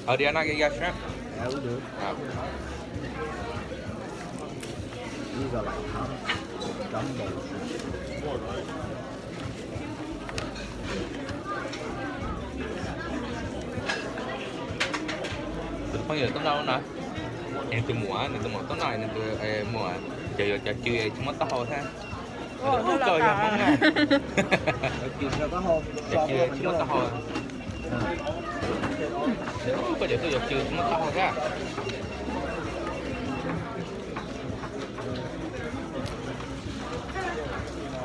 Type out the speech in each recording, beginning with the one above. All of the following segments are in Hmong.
Ở đây nó cái shrimp. Yeah, we do. Ah. These are like, um, jumbo shrimp. Tus phooj ywg tuaj noj no, nws tus muam, nws tus muam tuaj noj, nws tus muam cov yuav cov cw tsis muaj taub hau thiab. Cov cw tsis muaj taub hau. Koj cov tuaj yuav cw tsis muaj taub hau thiab.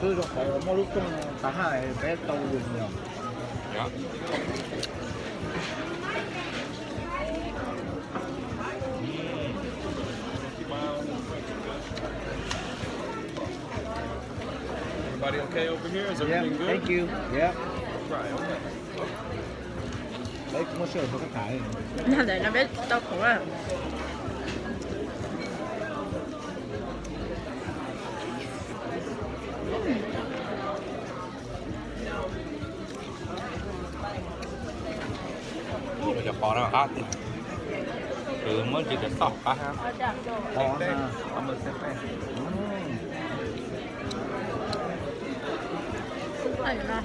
Twb zoo qhov muaj lub rooj tas haj peb tau lwm yom. Everybody okay over here? Is everything good? Thank you. Yep. Right, okay. Peb kuv muab sij hawm rau koj tham. Nyob ntawm no peb tsis tau khoom a. Ua cov qos no qab tiag, kuv muab ntsis cov toj qab. Qos na.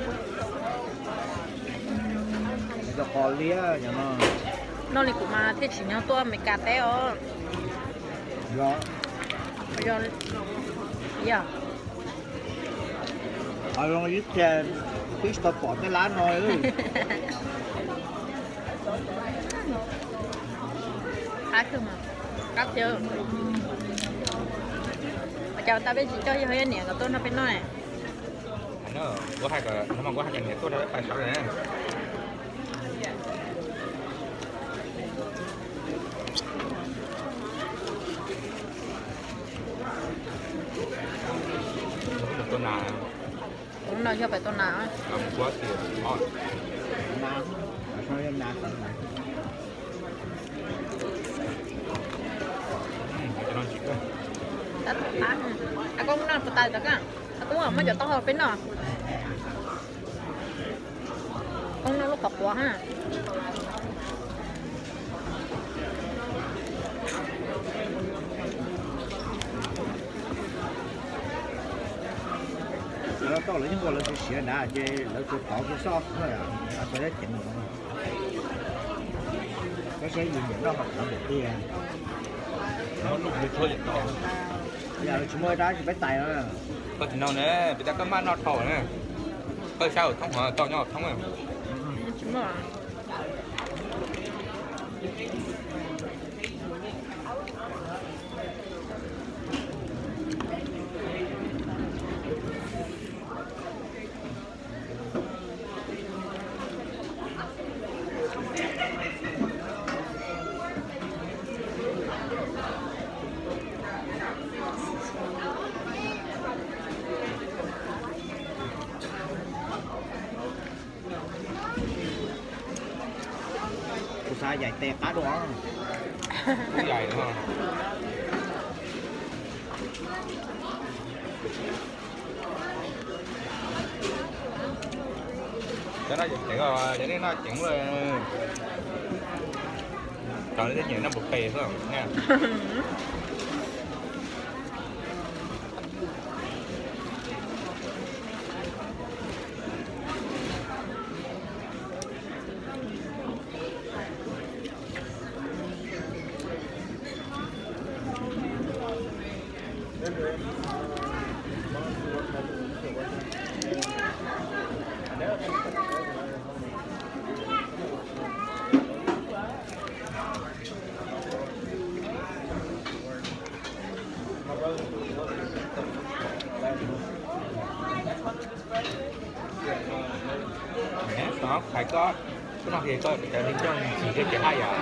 Cov qos liab no. Noj li kuv mas thiaj tsim nyog tuaj Amelikas teb os. Yog. Yog. Qhov zoo ib txhia twb tsis tau pom tej lab no. Qab kawg mas, qab tiag. Ua cas tau peb tsis coj yog niam nkawd tuaj nrog peb noj ne? Kuv hais kom, kuv hais kom niam tuaj nrog peb pais saud na. Tua nas. Ua no yog pais tua nas. Tab tom qab. A koj noj puas tas cov koj? A koj muab cov taub hau peb noj. Koj noj lub qhov quav ha. Lawv tau lawv yeej ua lawv siav siav nrad ces lawv tsuas tov kiag soj xwb, tov ceev. Koj saib yus nyiam noj qhov qhov tiag tiag. Yog tsis muaj dab tsis peb tais no. Koj tsis noj ne, peb tab koj maj noj dhau na. Koj sab hauv thoob hov tau nyob hauv thoob. Kuv xav yaim tes qab dua. Yaim no. Cov no yog ceev, cov nej noj ceev lawm. Cov nej nyiam noj puas pes xwb na. Xov hais koj, koj no ces koj cov li coj ntsis thiaj ces haj yam,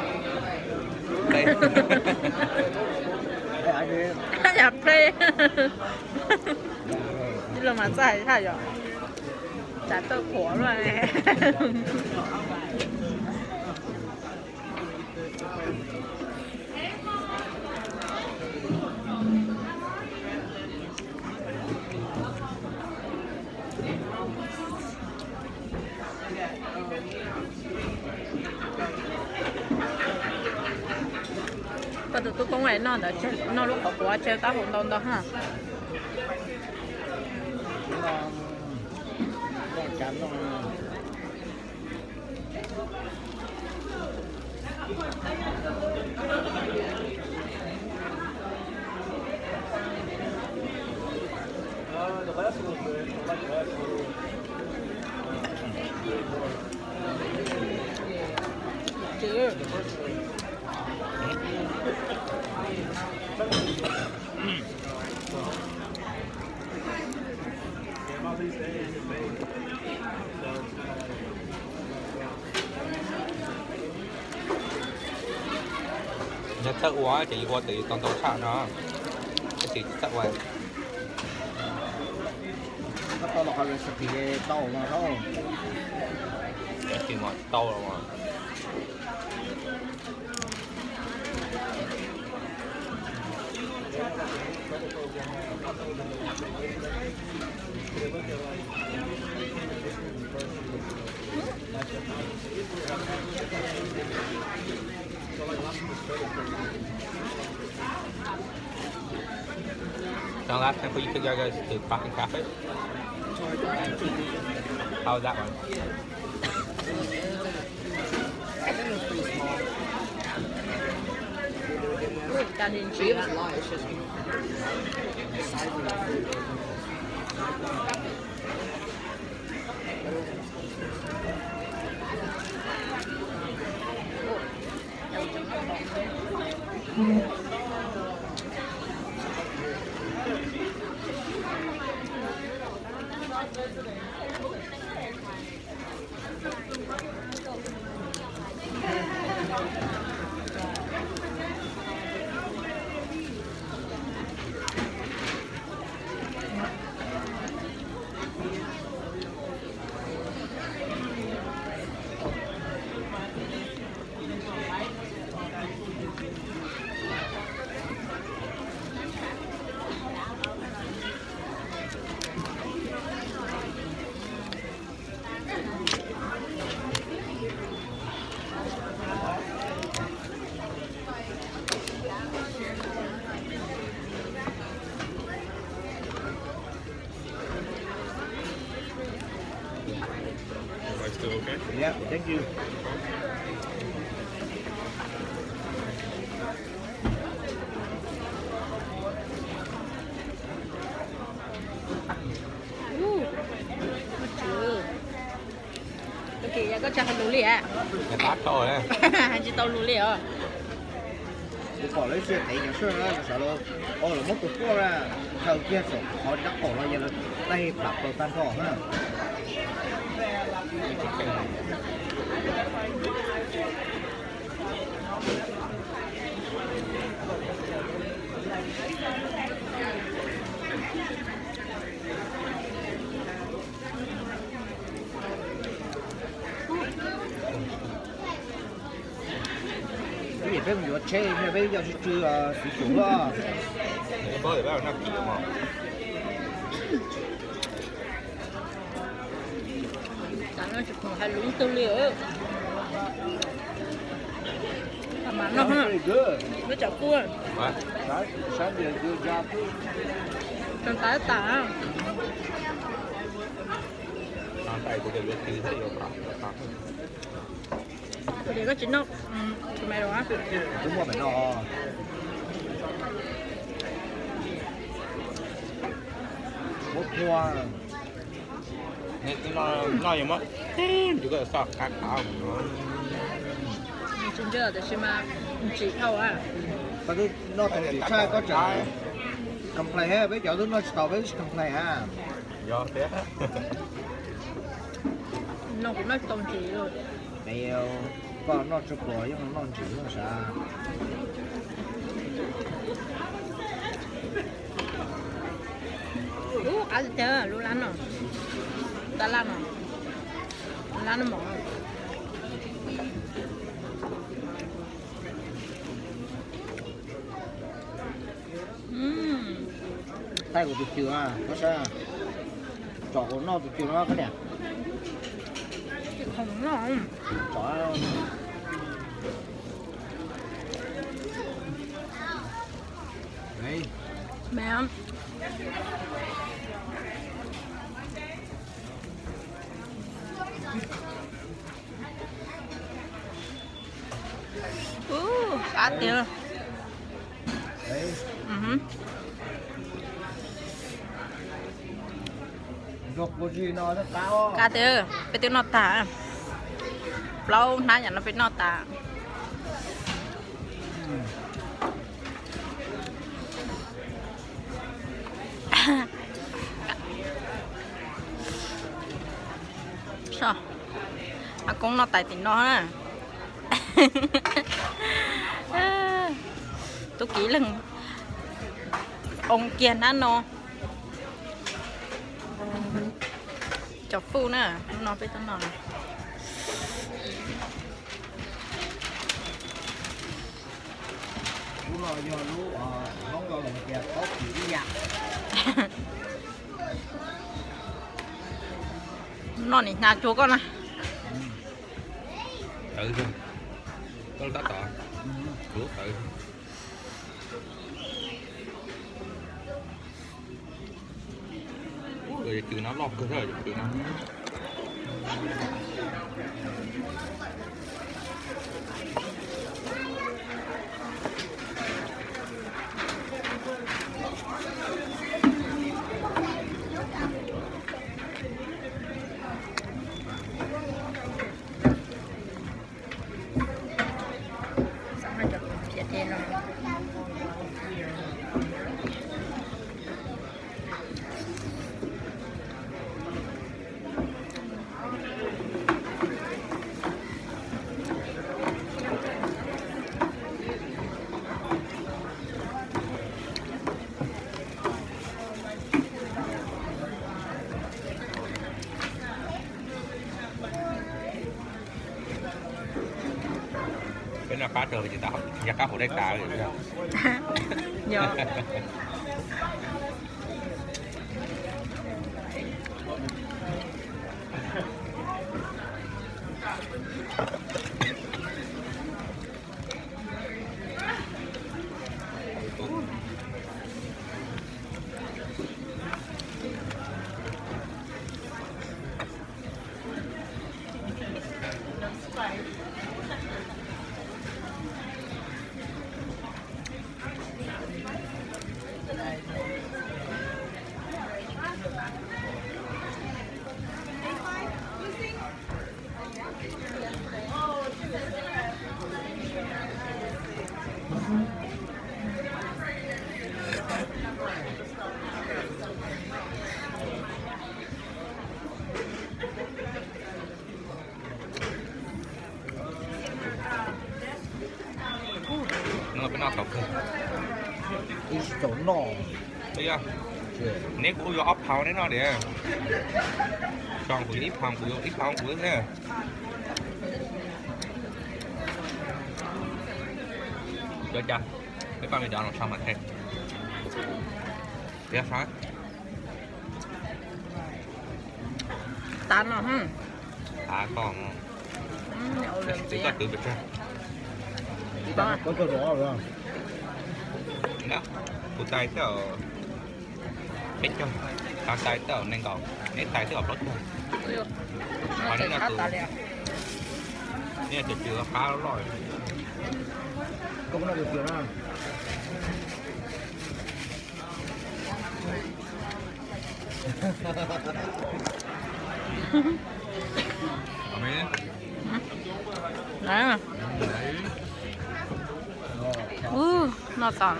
haj yam play. Ib los mas txaj hais haj yam, tsam tawj qhuav luaj. Tus tub koob noj ntawd, noj lub qhov quav tseg tab hau ntau ntau ha. Yog txawj ua ces yus ua tus tau ntau tshaj no, tab sis tsis txawj ua. Koj tau los qhov recipe tau los tau. Recipe mas tau los mas. John, last time you took your guys to Park and Cafe? How was that one? I think it was pretty small. Ui, cam li ntsis. It was a lot, it's just the size of the food. Everybody still okay? Yeah, thank you. Ua, koj tsis, yog koj tsis hais lus li a? Hais tsis tau lus li os. Kuv pom lawv siab tev cov sawb na, sawv los, o, los muab tus tuaj na, chaw kiag saum qhov rab qaum no yog lawv taij plam plaws tag nrho na. Ib yam peb mus yuav tsheb, peb yog tsis tsw xwv xyum loj. Tam no tsis khoom hais lus twg li. Mam noj, lub tsam kuj tag tas. Ces koj tsis noj, twb muaj pem no. Muab phua. Noj yog muab tib ntsis koj xoj qab qab. Tsis ntse tiam sis mas ntsim dhau. Koj twb noj tau ntsim tshaj koj tseem complain, peb cov twb noj tsis tau peb twb tsis complain a. Yog thiab. No kuv noj tsis tau ntsim li. Koj noj tsis pluag yeej noj ntsim sav. Ub, qab tiag lub lab no. Tab laj no, lab no mos. Thaij kuv tus cw, koj saib, tsom kuv noj tus cw no koj niam. Tsom. Me. Ub, qab tiag. Qab tiag, peb twb noj tag. Plaub hnab yam no peb noj tag. A Koob noj tais tim no na. Tub Kiv leeg oo kiag hnab no. Cov fuj na, hnub no peb tuaj noj. Noj nim hnav cuag koj na. Tawv, koj tab tom, kuv lub tawv. Ub, cws no loj kawg, cws no. Peb noj qab rau ces yog qab hauv dej tas li. Yog. Noj peb noj tau kawg. Ib tsis tau noj. Neb kuv yuav ob phaus neb noj diam. Tso kuv yuav ib phaus, kuv yuav ib phaus kuv xwb. Cov cas, peb pab me cov no so mas thiaj. Piav sab. Tav no, tav koj no. Twv koj twv pes tsawg. Kuv tais twb peb caug, kuv tais twb nees nkaum, neb tais twb plaub caug. Mas neb no tus, neb tus cw qab loj. Ub, noj tas.